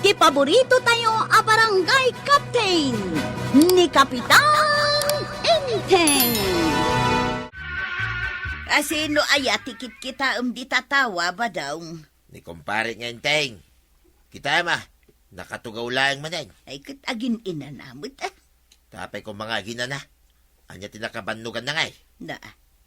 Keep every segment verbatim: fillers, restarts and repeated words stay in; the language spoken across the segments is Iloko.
Ti paborito tayo a barangay captain, ni Kapitan Enteng. Asino aya ti kitkitaem dita tao a, Badong? Ni kumpare nga Enteng. Kitaem a, nakatugaw laeng manen. Ay, ket agin-inana met, ah. Tapay ko mga aginana. Ania ti nakabannoganna ngay? Na,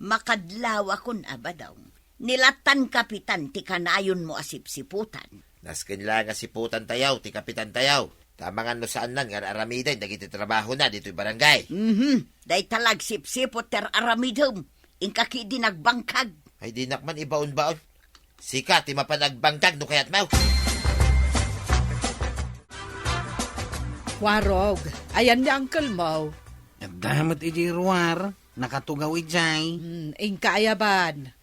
makadlawakon a, Badong. Ni lattan kapitan ti kanayonmo a sipsiputan. Nasken la nga siputantayo ti kapitantayo. Ta amangan no saannan nga ar-aramiden dagiti trabahona ditoy barangay. Mhm. Dayta la agsipsiput ti ar-aramidem. Inka ketdi nagbangkag. Ay, dinak man ibaon-baon. Sika ti mapan agbangkag no kayatmo. Warog, ayan ni uncle mo? Adda met idiay ruar, nakatugaw idiay. Hmm, inka ayaban.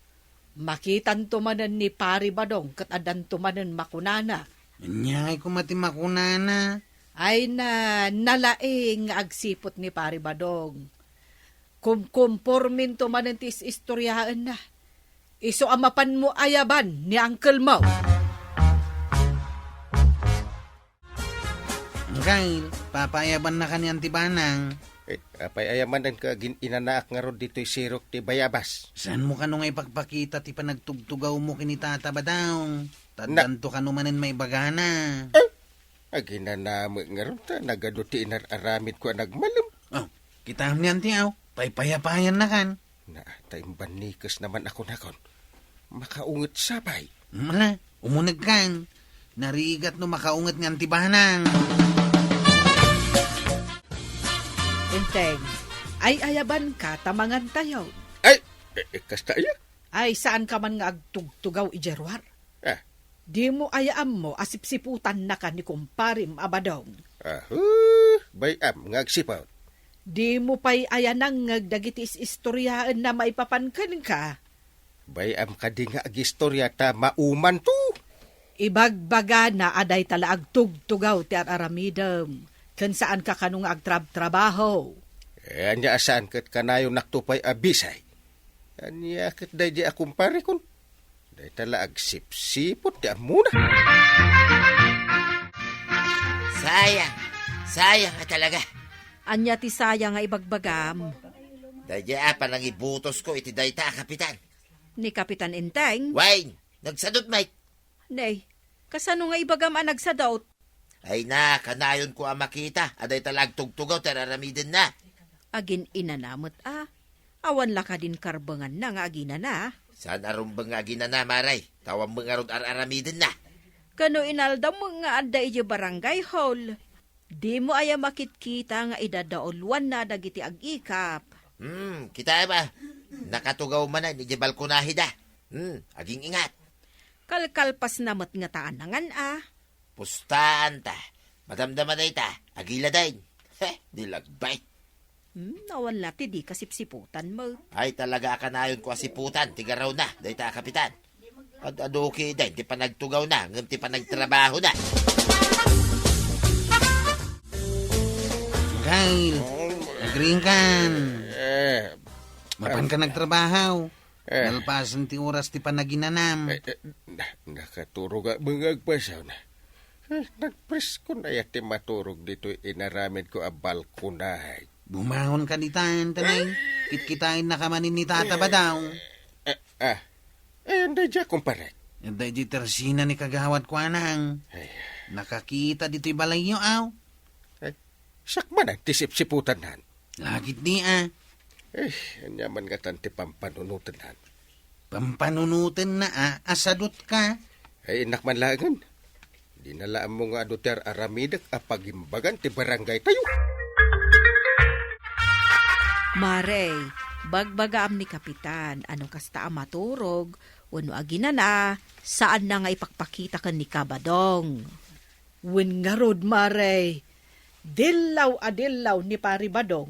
Makitanto manen ni Pari Badong ket addanto manen makunana. Ania ngay koma ti makunana? Ay na, nalaing nga agsiput ni Pari Badong. Kumkumporminto manen ti is-istoriaenna. Isu a mapanmo ayaban ni uncle mo. Anggail, papaayabannaka ni Auntie Banang. Eh, apay aya manen ka agin-inanaak ngarud ditoy sirok ti bayabas? Saanmo kano nga ipakpakita ti panagtugtugawmo ken ni Tata Badong? Ta addanto kano manen maibagana. Eh, aginana met ngarud ta nagadu ti inar-aramidko a nagmalem. Oh, kitaem ni Auntie, aw, paypayapayannakan. Na, ta imbannikesna man a kunakon. Makaunget sa pay. Mala, umunegkan. Narigat no makaunget nga Auntie Banang. Enteng, ay-ayabanka ta mangantayo. Ay, eh, eh, kasta aya? Ay, saanka man nga agtugtugaw idiay ruar? Ah. Dimo aya ammo a sipsiputannaka ni kumparem a Badong? Ahu, bay-am nga agsiput. Dimo pay aya nangngeg dagiti is-istoriaenna maipapan kenka? Bay-am kadi nga agistoria ta maumanto? Ibagbagana a dayta la agtugtugaw ti ar-aramidem, ken saanka kano nga agtrabtrabaho. Eh, ania a saan ket kanayonnakto pay a bisay? Ania ket daydi a kumparekon? Dayta la agsipsiput ti ammona. Sayang, sayang a talaga. Ania ti sayang nga ibagbagam? Daydi a panangibutosko iti dayta a kapitan. Ni Kapitan Enteng? Wen, nagsadut met. Nay, kasano nga ibagam a nagsadut? Ay na, kanayonko a makita a dayta la agtugtugaw ti ar-aramidenna. Agin-inana met a. Awan la kadin karbenganna nga aginana. Saan a rumbeng nga aginana, Mare? Ta awan met ngarud ar-aramidenna. Kano inaldaw met nga adda idiay barangay hall? Dimo aya makitkita nga idadauluanna dagiti ag-ikap? Hmm, kitaem a. Nakatugaw manen idiay balkonahida. Hmm, aging-ingat. Kalkalpasna met ngata a nangan a. Pustaanta. Madamdama dayta, agiladen. He, di lagbay. Hmm, awan la ti di kasipsiputan mo. Ay, talaga a kanayonko a siputan ti garawna, dayta a kapitan. Ad-adu ketdin ti panagtugawna, ngem ti panagtrabahona. Gail, agriingkan. Eh, mapanka nagtrabaho. Eh. Nalpasen ti oras ti panaginanam. Eh, eh, na-, nakaturog a mga agpasaw na. Eh, nagpreskon aya ti maturog ditoy inaramidko a balkonahe. Bumangon ka ditan, tanay. Kitkitaennaka manen ni Tata Badong. Eh, ah. Eh, anda dia, kumpare? Anda di tersina ni Kagawad Kuanang. Ay. Nakakita ditoy balayyo, aw. Eh, sakmanan ti sipsiputannan. Lakit di, ah. Eh, ania man ngatan ti pampanunotennan? Pampanunotenna, ah, a sadut ka. Ay, innak man laengen. Dina la ammo nga adu ti ar-aramidek a pagimbagan ti barangay tayo. Mare, bagbagaam ni Kapitan, ano kasta a maturog, wenno aginana, saanna nga ipakpakita ken ni Kabadong. Wen ngarud, Mare, dillaw a dillaw ni Pari Badong.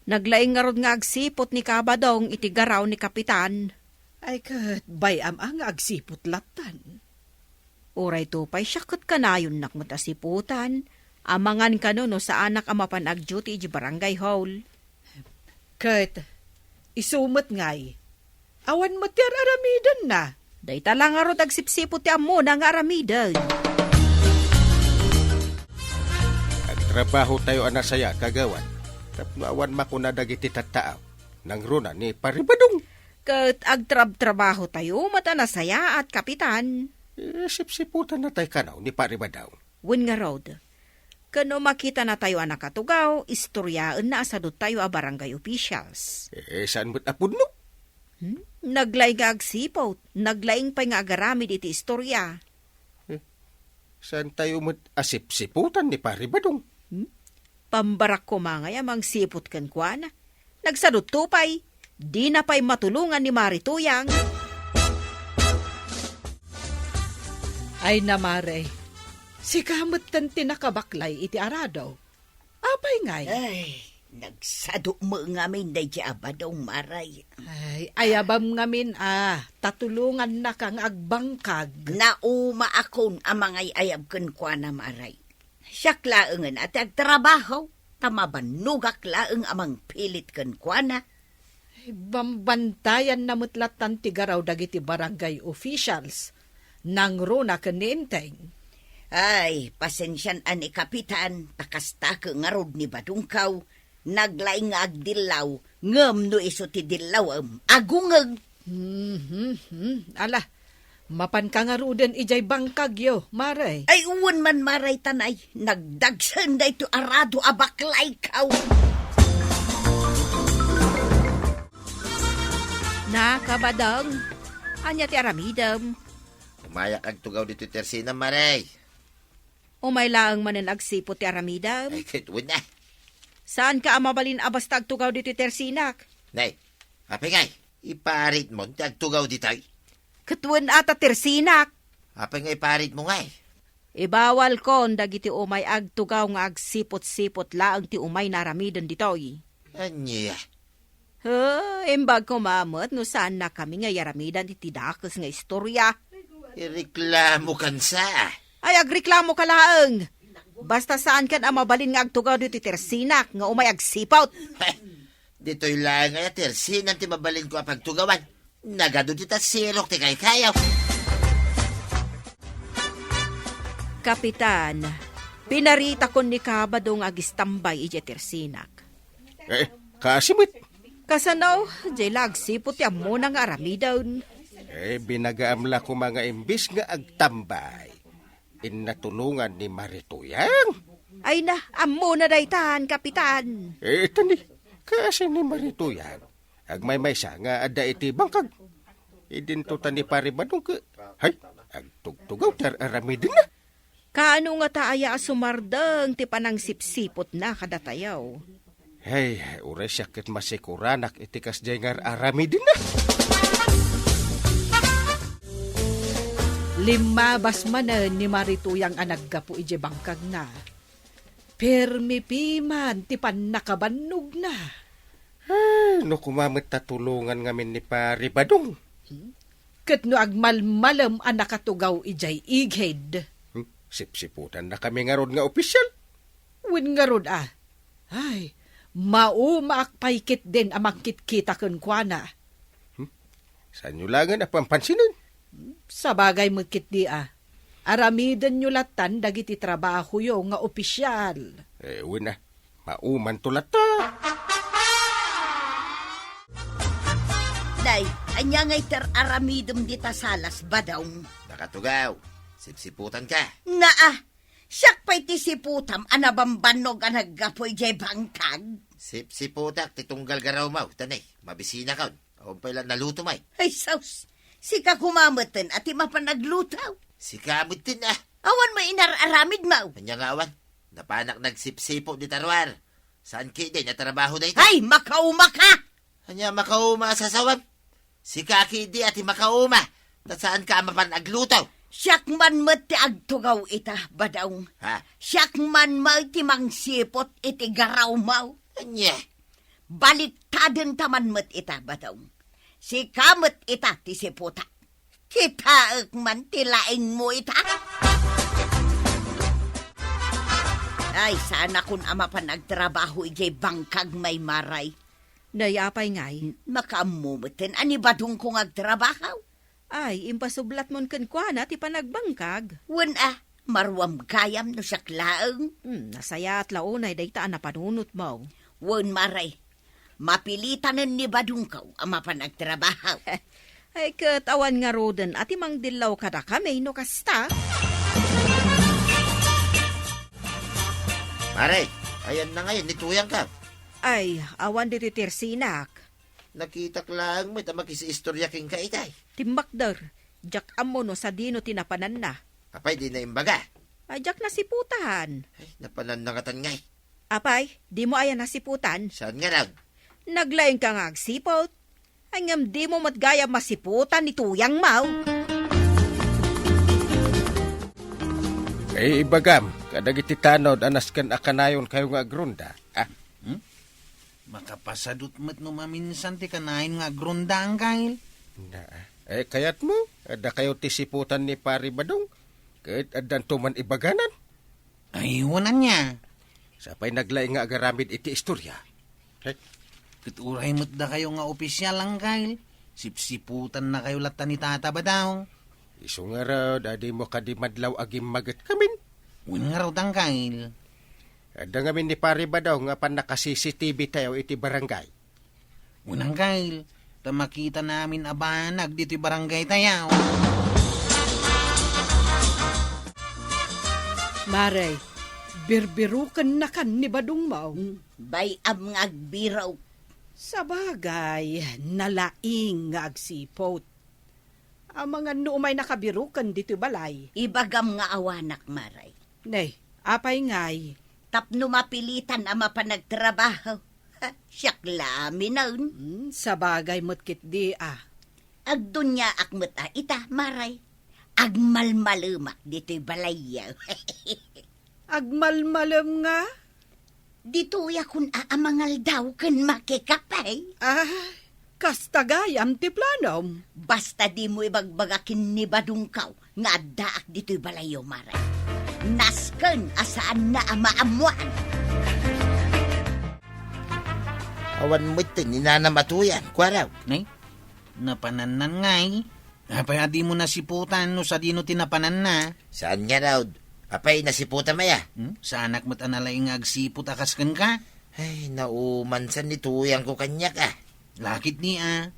Naglaing ngarud nga agsiput ni Kabadong iti garaw ni Kapitan. Ay, ket bay-am a nga agsiput lattan. Uray to pay siak ket kanayonnak met a siputan, amangan kano no saanak a mapan agduty iti barangay hall. Ket isu met ngay, awan met ti ar-aramidenna. Dayta la ngarud agsipsiput ti ammona nga aramiden. Trabahotayo a nasayaat, Kagawad. Tapno awan makuna dagiti tattaaw, nangruna ni Pari Badong. Ket agtrabtrabahotayo met a nasayaat, Kapitan. Eh, sipsiputannatay kano ni Pari Badong. Wen ngarud, ken no makitanatayo a nakatugaw, istoryaenna a saduttayo a barangay officials. Eh, saan met a pudno? Hmm? Naglaing nga agsiput, naglaing pay nga agaramid iti istorya. Eh, saantayo met a sipsiputan ni Pari Badong? Hmm? Pambarak koma ngay a mangsiput kenkuana. Nagsadutto pay, dina pay matulongan ni Mari Tuyang. Ay na, Mare, sika metten ti nakabaklay iti arado. Apay ngay? Ay, nagsado met ngamin daydi a Badong, Mare. Ay, ayabam ngamin a, ta tulongannaka nga agbangkag. Naumaakon a mangay-ayab kenkuana, Mare. Siak laengen a ti agtrabaho, ta mabannogak laeng a mangpilit kenkuana. Bambantayanna met lattan ti garaw dagiti barangay officials. Nangruna ken ni Enteng. Ay, pasensian a ni Kapitan, ta kasta ket ngarud ni Badongkaw, naglaing nga agdillaw, ngem no isu ti dillawem, agungeg. Mhm, hmm. Ala, mapanka ngaruden idiay bangkagyo, Mare? Ay, wen man, Mare, tanay. Nagdagsen daytoy arado a baklaykaw. Naka, Badong, ania ti aramidem? Umayak agtugaw ditoy tersinam, Mare. Umay laeng manen agsiput ti aramidem? Ay, ket wen a. Saanka a mabalin a basta agtugaw ditoy tersinak? Nay, apay ngay, iparitmon ti agtugaw ditoy? Ket wen a ta tersinak. Apay nga iparitmo ngay? Ibawalkon dagiti umay agtugaw nga agsiput-siput laeng ti umayna aramiden ditoy. Ania? He, imbag koma met no saannakami nga yaramidan iti dakes nga istorya. Ireklamokan sa. Ay, agreklamoka laeng. Basta saankan a mabalin nga agtugaw ditoy tersinak nga umay agsiput. Ditoy laeng aya tersinam ti mabalinko a pagtugawan. Nagadu ti tasirok ti kaykayaw. Kapitan, pinaritakon ni Kabado nga agistambay idiay tersinak. Eh, kaasi met. Kasano, diay la agsiput ti ammona nga aramiden. Eh, binagaam la koma nga imbis nga agtambay, innatulongan ni Mari Tuyang. Ay na, ammona daytan, Kapitan. Eh, ita ni, kaasi ni Mari Tuyang. Agmaymaysa nga adda iti bangkag. Idinto ta ni Pari Badong ket, hay, agtugtugaw ti ar-aramidenna. Kaano ngata aya a sumardeng ti panangsipsiputna kadatayo? Hay, uray siak ket masikuranak iti kasdiay nga ar-aramidenna. Limmabas manen ni Mari Tuyang a naggapu idiay bangkagna. Permi piman ti pannakabannogna. Ay, no koma met ta tulongan ngamin ni Pari Badong. Hmm? Ket no agmalmalem a nakatugaw idiay igid. Hmm? Sipsiputannakami ngarud nga opisyal. Wen ngarud a. Ay, maumaak pay ketdin a mangkitkita kenkuana. Hmm? Saanyo laengen a pampansinen? Sabagay met ketdi a. Aramidenyo lattan dagiti trabahoyo nga opisyal. Eh, wen a. Maumanto latta. Nay, ania ngay ti ar-aramidem dita salas, Badong? Nakatugaw. Sipsiputanka. Naa, siak pay ti siputam a nabambannog a naggapu idiay bangkag. Sipsiputak ti tunggal garawmo, tanay, mabisinakon. Awan pay la naluto, may. Ay, sus! Sika koma metten a ti mapan agluto. Sika metten, a. Awan mo inar-aramid mo. Ania nga awan? Napanak nagsipsipot dita ruar. Saan ketdi a trabaho dayta? Ay, makauma ka! Ania makauma a sasawam? Sika ketdi a ti makauma. Ta saanka a mapan agluto? Siak man met ti agtugaw ita, Badong. Ha? Siak man met ti mangsipot iti garawmo. Ania? Baliktaden ta man met ita, Badong. Sika met ita ti siputak. Kitaek man ti laingmo ita. Ay, saanakon a mapan agtrabaho idiay bangkag, Mari. Nay, apay ngay? Makaammo metten a ni Badongko nga agtrabaho. Ay, impasublatmon kenkuana ti panagbangkag. Wen a, Maruam gayam no siak laeng. Hmm, nasayaat la unay dayta a napanunotmo. Wen, Mare, mapilitanen ni Badongko a mapan agtrabaho. Ay, ket awan ngaruden a ti mangdillaw kadakami no kasta. Mare, ayanna ngayen ni Tuyangko? Ay, awan ditoy tersinak. Nakitak laeng met a makisiistoria kenka itay. Timmakder, diak ammo no sadino ti napananna. Apay, dina imbaga? Ay, diak nasiputan. Ay, napananna ngatan ngay. Apay, dimo aya nasiputan? Saan ngarud? Naglaingka nga agsiput. Ay, ngem dimo met gayam masiputan ni Tuyangmo. Ay, ibagam kadagiti tanod a nasken a kanayonkayo nga agronda. Ah. Hmm? Makapasadut met no maminsan ti kanayon nga agronda, Angkel. Na, eh, kayatmo, addakayo ti siputan ni Pari Badong, ket addanto man ibaganan. Ay, wen ania? Sapay naglaing nga agaramid iti istoria. Hek. Ket uray met dakayo nga opisial, Angkel, sipsiputannakayo latta ni Tata Badong. Isu ngarud, a dimo kadi madlaw agimmaget kamin? Wen ngarud, Angkel. Adda ngamin ni Pari Badong nga pannaka-C C T V tayo iti barangay. Wen, Angkel, ta makitanamin a banag ditoy barangay tayo. Mare, birbirukennakan ni Badongmo. Hmm, bay-am nga agbirok. Sabagay, nalaing nga agsiput. Amangan no umay nakabiruken ditoy balay. Ibagam nga awanak, Mare. Nay, apay ngay? Tapno mapilitan a mapan agtrabaho. Ha, siak la a minen. Hmm, sabagay met ketdi, a. Agduniaak met a ita, Mare. Agmalmalemak ditoy balayyo. Agmalmalem nga? Ditoyakon a mangaldaw ken makikape. Ah, kasta gayam ti planom. Basta dimo ibagbaga ken ni Badongko nga addaak ditoy balayyo, Mare. Nasken a saanna a maammoan. Awan metten ni nanam a Tuyang, kuaraw. Nay, napanannan ngay. Apay a dimo nasiputan no sadino ti napananna? Saan ngarud? Apay, nasiputam aya? Hmm? Saanak met a nalaing nga agsiput a kas kenka? Ay, naumansan ni Tuyangko kaniak, a. Lakit ni, a.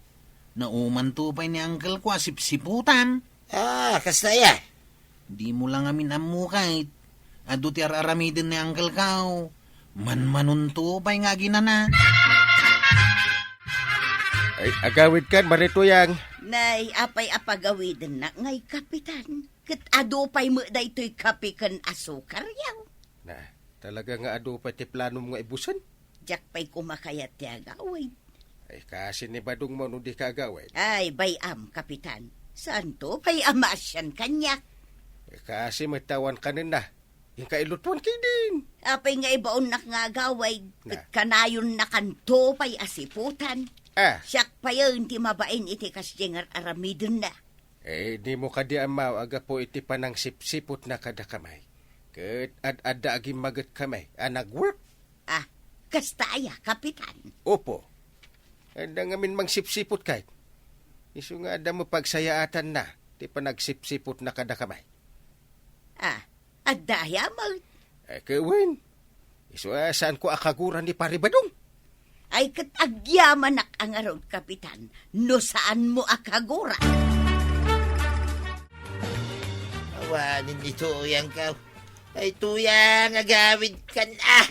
Naumanto pay ni Uncle ko a sipsiputam. Ah, kasta aya? Dimo la ngamin ammo ket. Adu ti ar-aramiden ni Uncle ko. Manmanonto pay nga aginana. Ay, agawidkan, Mare Tuyang. Nay, apay a pagawidennak ngay, Kapitan? Ket adu pay met daytoy kape ken asukar, yaw. Na, talaga nga adu pay ti planom nga ibusen? Diak pay koma kayat ti agawid. Ay, kaasi ni Badongmo no dika agawid. Ay, bay-am, Kapitan. Saanto pay a maasian kaniak? Ay, kaasi met ta awan kanenna. Inka ilutuan ketdin. Apay nga ibaonnak nga agawid, ket kanayonnakanto pay a siputan. Ah. Siak payen ti mabain iti kasdiay nga ar-aramidenna. Eh, dimo kadi ammo a gapu iti panangsipsiputna kadakami, ket ad-adda agimmagetkami a nagwork? Ah, kasta aya, Kapitan? Opo. Adda ngamin mangsipsiput kay. Isu nga adda met pagsayaatanna ti panagsipsiputna kadakami. Ah, adda aya met? Eh, ket wen. Isu a saanko a kagura ni Pari Badong. Ay, ket agyamanak a ngarud, Kapitan, no saanmo a kagura. Awanen ni Tuyangko. Ay, Tuyang, agawidkan, a.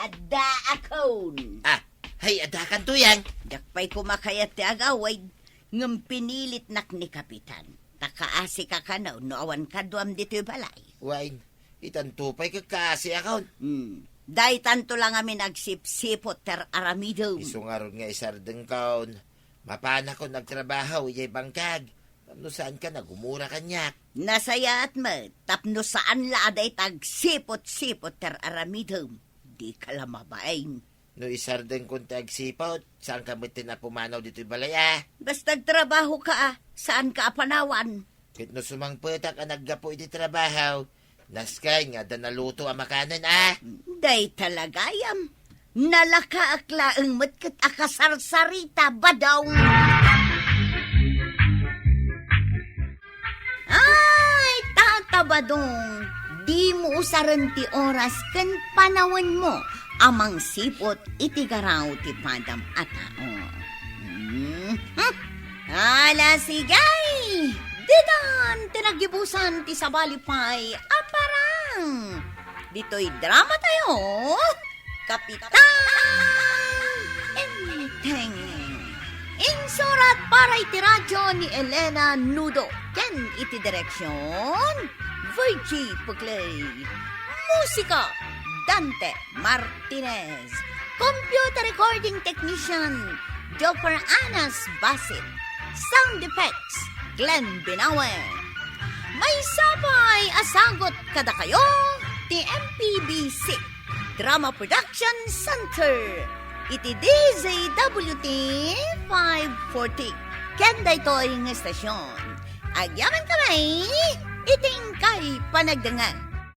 Addaakon. Ah, ay, addakan, Tuyang. Diak pay koma kayat ti agawid, ngem pinilitnak ni Kapitan. Ta kaasika kano no awan kaduam ditoy balay. Wen, itanto pay ket kaasiakon. Hmm. Daytanto la ngamin agsipsiput ti ar-aramidem. Isu ngarud nga isardengkon. Mapanakon agtrabaho idiay bangkag. Tapno saanka nga agumura kaniak. Nasayaat met, tapno saan la a dayta agsiput-siput ti ar-aramidem. Dika la mabain. No isardengkon ti agsiput, saanka metten a pumanaw ditoy balay, a? Basta agtrabahoka, a, saanka a panawan. Ket no sumangpetak a naggapu iti trabaho, nasken nga adda naluto a makanen, a? Dayta la gayam. Nalakaak laeng met ket a kasarsarita, Badong. Ay, Tata Badong, Dimo usaren ti oras ken panawenmo a mangsiput iti garaw ti padam a tao. Hmm. Ala, sige! Ditan ti naggibusan ti sabali pay a parang. Ditoy drama tayo, Kapitan Enteng. Insurat para iti radyo ni Elena Nudo ken iti direksyon, Virgie Pugley. Musika, Dante Martinez. Computer recording technician, Joper Anas Basit. Sound effects, Glenn Binawe. Maysa pay a sagut kadakayo ti M P B C Drama Production Center iti D Z W T five forty. Ken daytoy nga estasyon, agyamankami iti inkay panagdengngeg.